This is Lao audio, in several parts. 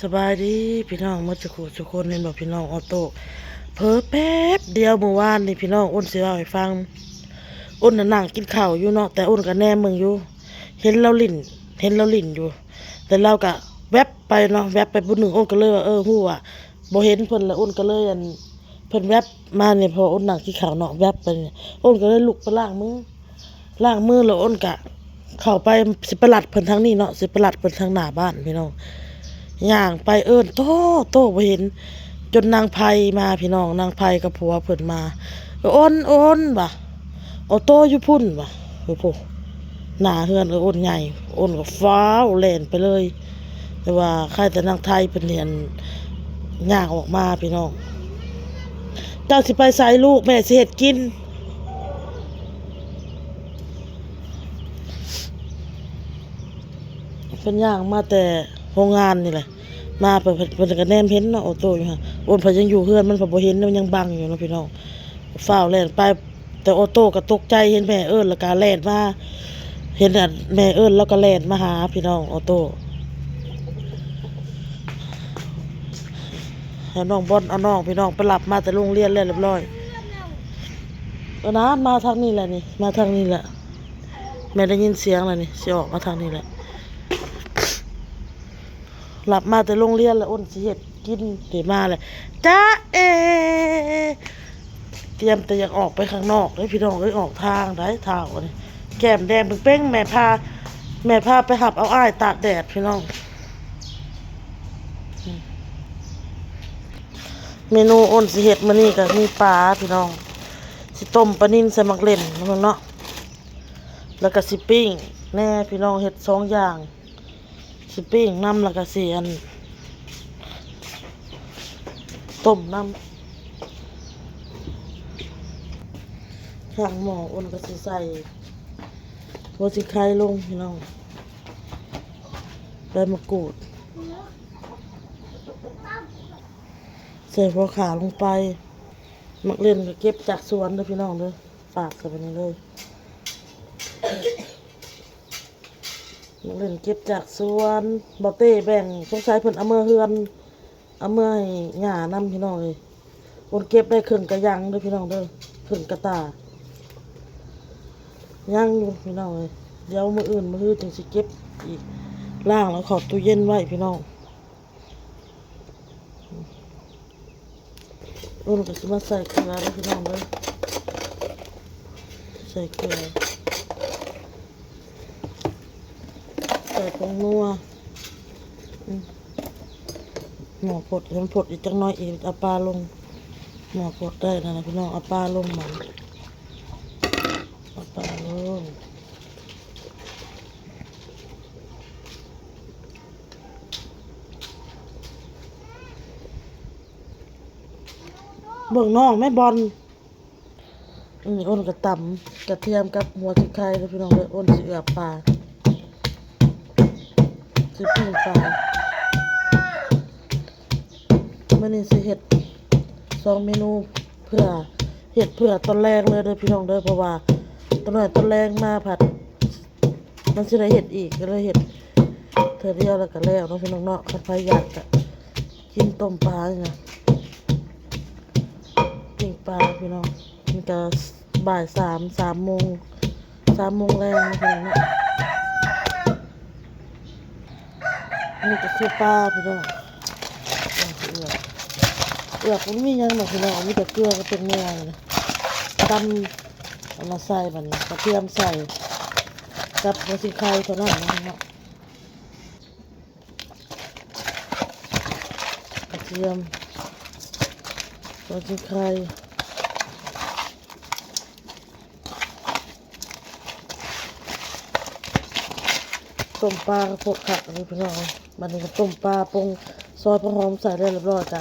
ສະບາຍດີພີ່ນ້ອງໝົດສູ່ຄູ່ສູ່ຄົນ. ເຫັນບໍ່ພີ່ນ້ອງ ອອໂຕ້ ເຜີແປັບດຽວ ມື້ວານນີ້ພີ່ນ້ອງ ໂອ້ນຊິເວົ້າໃຫ້ຟັງ. ໂອ້ນນະນັ່ງກິນເຂົ້າຢູ່ເນາະ ແຕ່ໂອ້ນກະແນມເບິ່ງຢູ່ ເຫັນລາວຫຼິ້ນ ເຫັນລາວຫຼິ້ນຢູ່ ແຕ່ລາວກະແວັບໄປເນາະ ແວັບໄປບຶດໜຶ່ງ. ໂອ້ນກະເລີຍວ່າ ເອີ ຮູ້ວ່າບໍ່ເຫັນເພິ່ນລະ ໂອ້ນກະເລີຍ ອັນ ເພິ່ນແວັບມານີ້ ເພາະໂອ້ນນັ່ງກິນເຂົ້າເນາະ ແວັບໄປນີ້ ໂອ້ນກະເລີຍລຸກໄປລ້າງມື ລ້າງມືແລ້ວໂອ້ນກະເຂົ້າໄປ ຊິໄປລັດເພິ່ນທາງນີ້ເນາະ ຊິໄປລັດເພິ່ນທາງໜ້າບ້ານພີ່ນ້ອງ. ຍ່າງໄປເອີ້ນ ໂຕ ໂຕ ບໍ່ເຫັນ ຈົນນາງໄພມາພີ່ນ້ອງ ນາງໄພກັບຜົວເພິ່ນມາ. ເອີ ໂອ້ນ ໂອ້ນ ວ່າ ໂອໂຕຢູ່ພຸ້ນ ວ່າ ໂອ້ໂຫ ໜ້າເຮືອນເອື້ອຍໂອ້ນໃຫຍ່ ໂອ້ນກໍຟ້າວແລ່ນໄປເລີຍ. ແຕ່ວ່າໃຄ່ແຕ່ນາງໄທເພິ່ນນີ້ ອັນ ຍ່າງອອກມາພີ່ນ້ອງ. ເຈົ້າຊິໄປໃສລູກ ແມ່ຊິເຮັດກິນ. ເພິ່ນຍ່າງມາແຕ່ໂຮງງານນີ້ແຫຼະ ມາເພິ່ນ ເພິ່ນກໍແນມເຫັນເນາະ ໂອໂຕ້ຢູ່ຫັ້ນ. ໂອ້ນເພິ່ນຍັງຢູ່ເຮືອນ ມັນເພິ່ນບໍ່ເຫັນ ມັນຍັງບັງຢູ່ເນາະພີ່ນ້ອງ. ຟ້າວແລ່ນໄປ ແຕ່ໂອໂຕ້ກໍຕົກໃຈ ເຫັນແມ່ເອີ້ນ ແລ້ວກໍແລ່ນມາ ເຫັນອັນແມ່ເອີ້ນ ແລ້ວກໍແລ່ນມາຫາພີ່ນ້ອງ ໂອໂຕ້. ໃຫ້ນ້ອງບອນເອົານ້ອງ ພີ່ນ້ອງ ໄປຮັບມາແຕ່ໂຮງຮຽນແລ້ວຮຽບຮ້ອຍ. ເອີນະ ມາທາງນີ້ແຫຼະນີ້ ມາທາງນີ້ແຫຼະ ແມ່ໄດ້ຍິນສຽງແລ້ວນີ້ ຊິອອກມາທາງນີ້ແຫຼະ. ລັບມາແຕ່ໂຮງຮຽນແລ້ວ ໂອ້ນຊິເຮັດກິນ ເດ ມາແລ້ວ ຈ໊ະເອ ຕຽມແຕ່ຢາກອອກໄປຂ້າງນອກເດ້ພີ່ນ້ອງເອີຍ. ອອກທາງໃດ໋ ທ້າວນີ້ ແກ້ມແດງເປັ້ງໆ. ແມ່ພາ ແມ່ພາໄປຮັບເອົາອ້າຍຕາກແດດພີ່ນ້ອງ. ເມນູໂອ້ນຊິເຮັດມື້ນີ້ກໍມີປາພີ່ນ້ອງ ຊິຕົ້ມປານິນໃສ່ໝາກເລັ່ນເນາະ ແລ້ວກໍຊິປີ້ງແດ່ພີ່ນ້ອງ ເຮັດສອງຢ່າງ. ຊິປີ້ງນຳ ແລ້ວກໍຊິ ອັນ ຕົ້ມນຳ. ຂ້າງໝໍ້ໂອ້ນກໍຊິໃສ່ຫົວສີໄຄລົງພີ່ນ້ອງ ໃບມະກູດ ໃສ່ຫົວຂ່າລົງໄປ. ໝາກເລັ່ນກໍເກັບຈາກສວນເດີພີ່ນ້ອງເດີ ປາດໃສ່ແບບນີ້ເລີຍ. ໝາກເລັ່ນເກັບຈາກສວນ ບໍ່ເຕ້ແບ່ງ ສົງໄສເພິ່ນເອົາເມືອເຮືອນ ເອົາເມືອໃຫ້ຍ່ານຳພີ່ນ້ອງເອີຍ. ໂອ້ນເກັບໄດ້ເຄິ່ງກະຍັງເດີພີ່ນ້ອງເດີ ເຄິ່ງກະຕ່າ ຍັງຢູ່ພີ່ນ້ອງເອີຍ. ດຽວມື້ອື່ນມື້ຮືຈຶ່ງຊິເກັບອີກ ລ້າງແລ້ວເຂົ້າຕູ້ເຢັນໄວ້ພີ່ນ້ອງ. ໂອ້ນກໍຊິມາໃສ່ເກືອເດີພີ່ນ້ອງເດີ ໃສ່ເກືອ ໃສ່ຜົງນົວ ອືມ ໝໍ້ຟົດ ໃຫ້ມັນຟົດອີກຈັກໜ້ອຍອີກ ເອົາປາລົງ. ໝໍ້ຟົດໄດ້ແລ້ວນະພີ່ນ້ອງ ເອົາປາລົງ ບາດນີ້ເອົາປາລົງ. ເບິ່ງນ້ອງແມ່ບອນ. ອືມ ໂອ້ນກໍຕຳກະທຽມກັບຫົວສີໄຄເດີພີ່ນ້ອງເດີ. ໂອ້ນຊິເອືອບປາ ຊິປີ້ງປາ. ມື້ນີ້ຊິເຮັດສອງເມນູ ເພື່ອເຮັດເພື່ອຕອນແລງເລີຍເດີພີ່ນ້ອງເດີ ເພາະວ່າຕອນໜ້ອຍຕອນແລງມາພັດ ມັນຊິໄດ້ເຮັດອີກ ກໍເລີຍເຮັດເທື່ອດຽວແລ້ວກໍແລ້ວເນາະພີ່ນ້ອງເນາະ. ຄັນໃຜຢາກກະກິນຕົ້ມປານີ້ນະ ປີ້ງປາພີ່ນ້ອງ. ນີ້ກະບ່າຍສາມ ສາມໂມງ ສາມໂມງແລງເນາະພີ່ນ້ອງເນາະ. ນີ້ກະຄືປາພີ່ນ້ອງ ເອືອບ ເອືອບບໍ່ມີຫຍັງດອກພີ່ນ້ອງ ມີແຕ່ເກືອກັບແປ້ງນົວນີ້ນະ ຕຳ ເອົາມາໃສ່ ບາດນີ້ກະທຽມໃສ່ກັບຫົວສີໄຄເທົ່ານັ້ນເນາະ. ກະທຽມ ຫົວສີໄຄ ຕົ້ມປາກໍໂພດຄັກເລີຍພີ່ນ້ອງ. ບາດນີ້ກໍຕົ້ມປາ ປົງ ຊອຍຜັກຫອມໃສ່ແລ້ວຮຽບຮ້ອຍ ກະ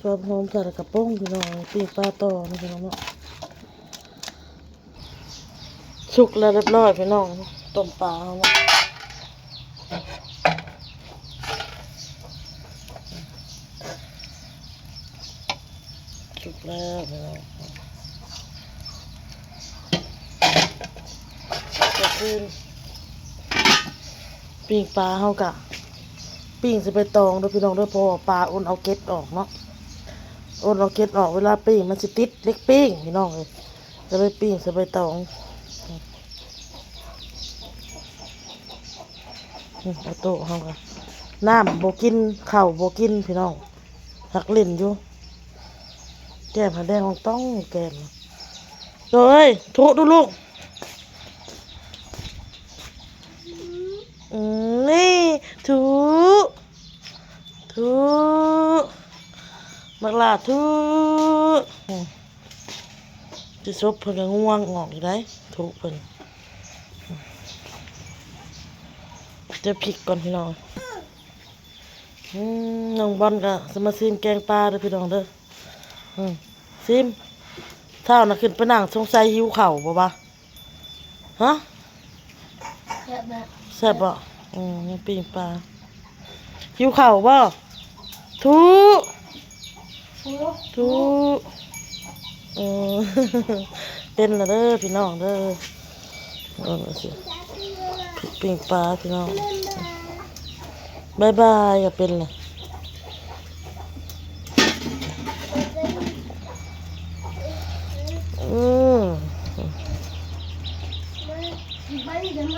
ຊອຍຜັກຫອມໃສ່ ແລ້ວກະປົງພີ່ນ້ອງ ປີ້ງປາຕໍ່ເນາະພີ່ນ້ອງເນາະ. ສຸກແລ້ວຮຽບຮ້ອຍພີ່ນ້ອງ ຕົ້ມປາເຮົາເນາະ ສຸກແລ້ວພີ່ນ້ອງ. ກະຄືນ ປີ້ງປາເຮົາກະປີ້ງໃສ່ໃບຕອງເດີພີ່ນ້ອງເດີ ເພາະວ່າປາອົນເອົາເກັດອອກເນາະ ອົນເອົາເກັດອອກ ເວລາປີ້ງມັນຊິຕິດເຫຼັກປີ້ງພີ່ນ້ອງເອີຍ ກະເລີຍປີ້ງໃສ່ໃບຕອງ. ອືມ ອາໂຕເຮົາກະ ນ້ຳບໍ່ກິນ ເຂົ້າບໍ່ກິນພີ່ນ້ອງ ຮັກຫຼິ້ນຢູ່ ແກ້ມຫາແດງອອງຕ້ອງແກ້ມ. ໂຕເອີຍ ທຸດູລູກ ອືມ ນີ້ ທຸ ທຸ ບັກຫຼ້າ ທຸ ອືມ ຊິສົບເພິ່ນກະງ່ວງອອກຢູ່ໃດ໋ ທຸເພິ່ນ ຈະພິກກ່ອນພີ່ນ້ອງ. ອືມ ນ້ອງບອນກະຊິມາຊີມແກງປາເດີພີ່ນ້ອງເດີ ອືມ ຊີມ ເຊົ້ານະຂຶ້ນໄປນັ່ງ ສົງໄສຫິວເຂົ້າບໍ່ວະ? ຮະ ແຊບບໍ່? ແຊບບໍ່? ອືມ ປີ້ງປາ ຫິວເຂົ້າບໍ່? ທຸ ທຸ ເອີ ເປັນລະເດີພີ່ນ້ອງເດີ ເບິ່ງຊິ ປີ້ງປາພີ່ນ້ອງ ບາຍບາຍ ກະເປັນລະ ອືມ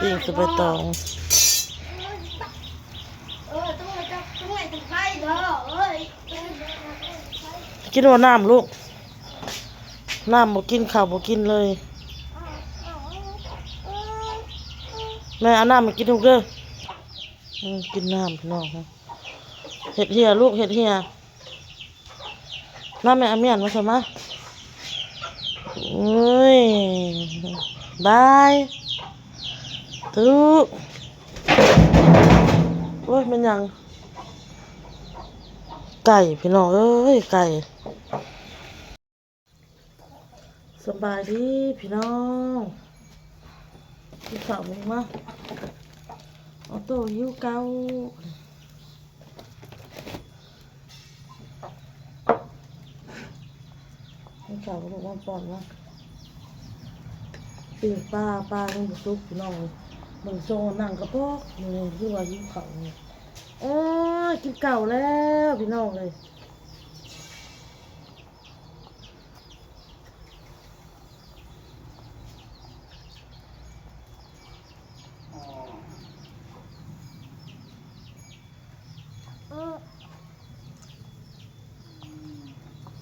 ປີ້ງໃສ່ໃບຕອງ ກິນບໍ່ນ້ຳລູກ? ນ້ຳບໍ່ກິນ ເຂົ້າບໍ່ກິນເລີຍ ແມ່ເອົານ້ຳໃຫ້ກິນລູກເດີ ອືມ ກິນນ້ຳພີ່ນ້ອງ ເຮັດເຫ່ຍລູກ ເຮັດເຫ່ຍ ມາແມ່ ເອົາມ້ຽນມາຊະມາ ໂອ້ຍ ບາຍ ທຸ ໂອ້ຍ ແມ່ນຫຍັງ? ໄກ່ພີ່ນ້ອງເອີຍ ໄກ່. ສະບາຍດີພີ່ນ້ອງ ກິນເຂົ້າມື້ມາ ອາໂຕຫິວເຂົ້າ ກິນເຂົ້າລູກ ມາປ້ອນມາ ປີ້ງປາ ປາຍັງບໍ່ສຸກພີ່ນ້ອງ ເບິ່ງໂຊໜັງກະປອກ ມື້ນີ້ຄືວ່າຫິວເຂົ້ານີ້ ໂອ້ຍ ກິນເຂົ້າແລ້ວພີ່ນ້ອງເອີຍ.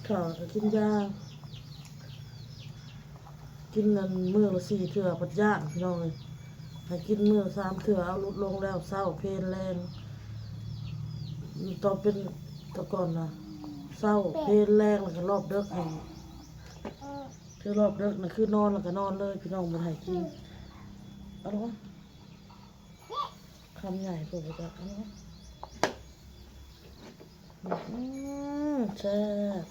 ເຂົ້າກະກິນຢາ ກິນນັ້ນມື້ລະສີ່ເທື່ອ ພັດຢ້ານພີ່ນ້ອງເອີຍ ໃຫ້ກິນມື້ລະສາມເທື່ອ ເອົາຫຼຸດລົງແລ້ວ ເຊົ້າ ເພນ ແລງ ຕອນເປັນ ແຕ່ກ່ອນນະ ເຊົ້າ ເພນ ແລງ ແລ້ວກະຮອບເດິກ ໃຫ້ ຄືຮອບເດິກນະ ຄືນອນແລ້ວກະນອນເລີຍພີ່ນ້ອງ ບໍ່ໃຫ້ກິນ ເອົາລະ ຄຳໃຫຍ່ພຸ້ນ ບໍ່ຈັກ ເອົາລະ ອືມ ແຊບ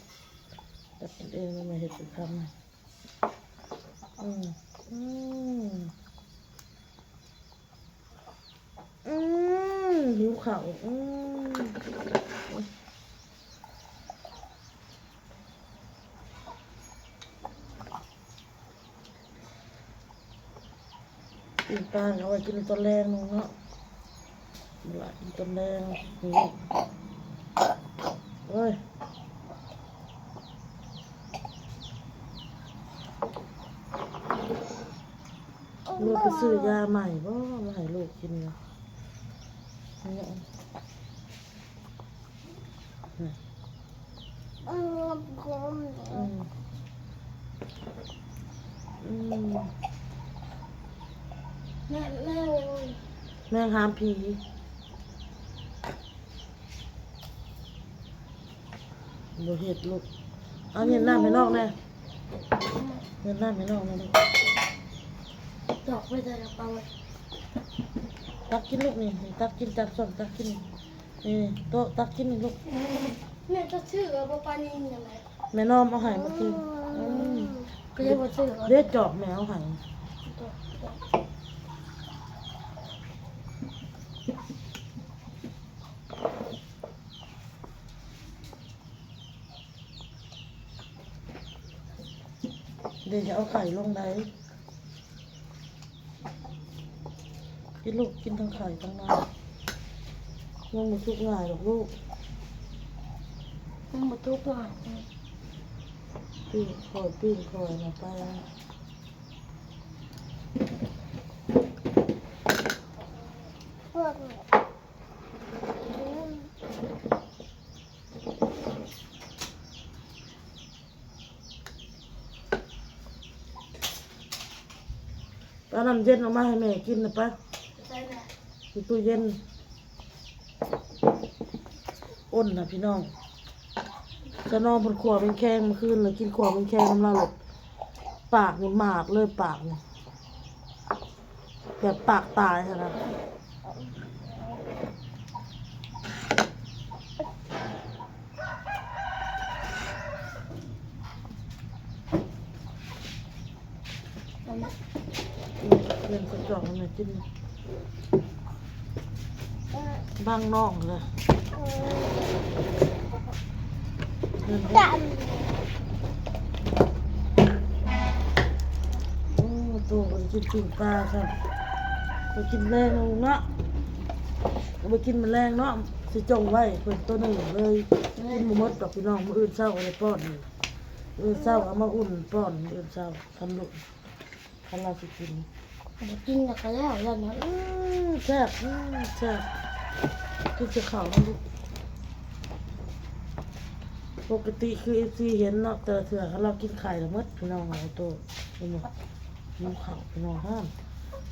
ຕັກກິນເອງ ແມ່ເຮັດເປັນຄຳ ອືມ ອືມ. ອືມ ຫິວເຂົ້າ ອືມ ປີ້ງປາເອົາໄວ້ກິນຕອນແລງເນາະ ເວລາກິນຕອນແລງ ໂອ້ຍ ລູກໄປຊື້ຢາໃໝ່ບໍ່ ມາໃຫ້ລູກກິນນະ ອືມ ອືມ ອືມ ແມ່ ແມ່ ແມງຫາມຜີ. ບໍ່ເຮັດລູກ ເອົາເຫຍິນນ້ຳໃຫ້ນ້ອງແດ່ ເຫຍິນນ້ຳໃຫ້ນ້ອງແດ່ລູກ ຈອກໄວ້ໃສ່ກະເປົາ ຕັກກິນລູກນີ້ ຕັກກິນ ຈັບຊ້ອນຕັກກິນ ນີ້ ໂຕະຕັກກິນນີ້ລູກ ແມ່ຈະຊື້ເອົາບໍ່ປານິນຫຍັງ ແມ່ນ້ອມເອົາໃຫ້ເມື່ອກີ້ ອືມ ກະເລີຍບໍ່ຊື້ ເດ້ຈອກແມ່ເອົາໃຫ້. ເດ ຈະເອົາໄຂ່ລົງໃດ ເດ ລູກ ກິນທັງໄຂ່ທັງນ້ຳ ຍັງບໍ່ສຸກງ່າຍດອກລູກ ຍັງບໍ່ສຸກງ່າຍ ປີ້ງຄ່ອຍ ປີ້ງຄ່ອຍນະໄປ. ໄປເອົານ້ຳເຢັນອອກມາໃຫ້ແມ່ກິນນະໄປ ໃສ່ແມ່ ຢູ່ຕູ້ເຢັນ ອົນນະພີ່ນ້ອງ. ສະໜອງເພິ່ນຂົ້ວແມງແຄງມື້ຄືນ ແລ້ວກິນຂົ້ວແມງແຄງນຳລາວ ແລ້ວປາກນີ້ໝາກເລີຍ ປາກນີ້ ແບບປາກຕາຍຫັ້ນນະ. ອືມ ເລື່ອງກະຈອກໃຫ້ແມ່ກິນ ບັງນ້ອງເລີຍ. ໂອ້ ໂຕກໍໄດ້ກິນປີ້ງປາຊ້ຳ ໄປກິນແລງເນາະ ໄປກິນມື້ແລງເນາະ ຊິຈົ່ງໄວ້ເພິ່ນໂຕໜຶ່ງເລີຍ ກິນບໍ່ໝົດດອກພີ່ນ້ອງ ມື້ອື່ນເຊົ້າກໍໄດ້ປ້ອນອີກ ມື້ອື່ນເຊົ້າເອົາມາອຸ່ນປ້ອນ ມື້ອື່ນເຊົ້າ ຄັນລູກ ຄັນລາວຊິກິນ ບໍ່ກິນແລ້ວກໍແລ້ວ ຢ້ານຫຍັງ ອືມ ແຊບ ອືມ ແຊບ ກິນແຕ່ເຂົ້ານະລູກ. ປົກກະຕິຄືເອັຟຊີເຫັນເນາະ ແຕ່ລະເທື່ອຄັນລາວກິນໄຂ່ລະໝົດພີ່ນ້ອງ ເອົາໂຕ ເຫັນບໍ່ ຫິວເຂົ້າພີ່ນ້ອງ ຫ້າມ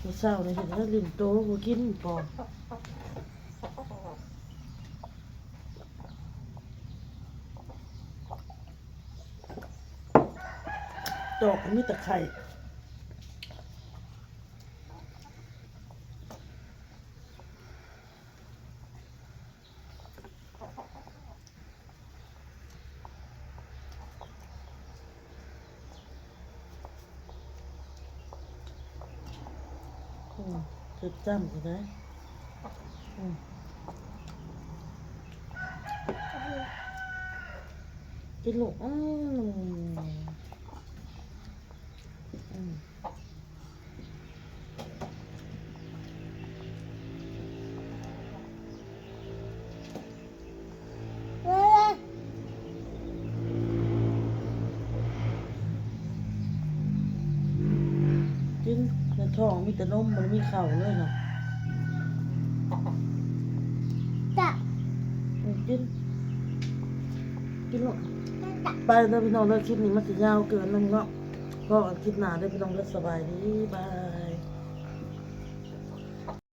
ມື້ເຊົ້ານີ້ເຫັນແລ້ວຫຼິ້ນໂຕ ບໍ່ກິນປ້ອນ. ດອກມີແຕ່ໄຂ່ ອືມ ເຈັບຈ້ຳກໍໄດ້ ອືມ ກິນລູກ ອືມ ອືມ. ກິນ ໃນທ້ອງມີແຕ່ນົມ ບໍ່ໄດ້ມີເຂົ້າເລີຍເນາະ ຈ້ະ ອືມ ກິນ ກິນໂລດ ໄປເດີພີ່ນ້ອງເດີ ຄລິບນີ້ມັນຊິຍາວເກີນໜຶ່ງເນາະ ພໍ້ກັນຄລິບໜ້າເດີພີ່ນ້ອງເດີ ສະບາຍດີ ບາຍ.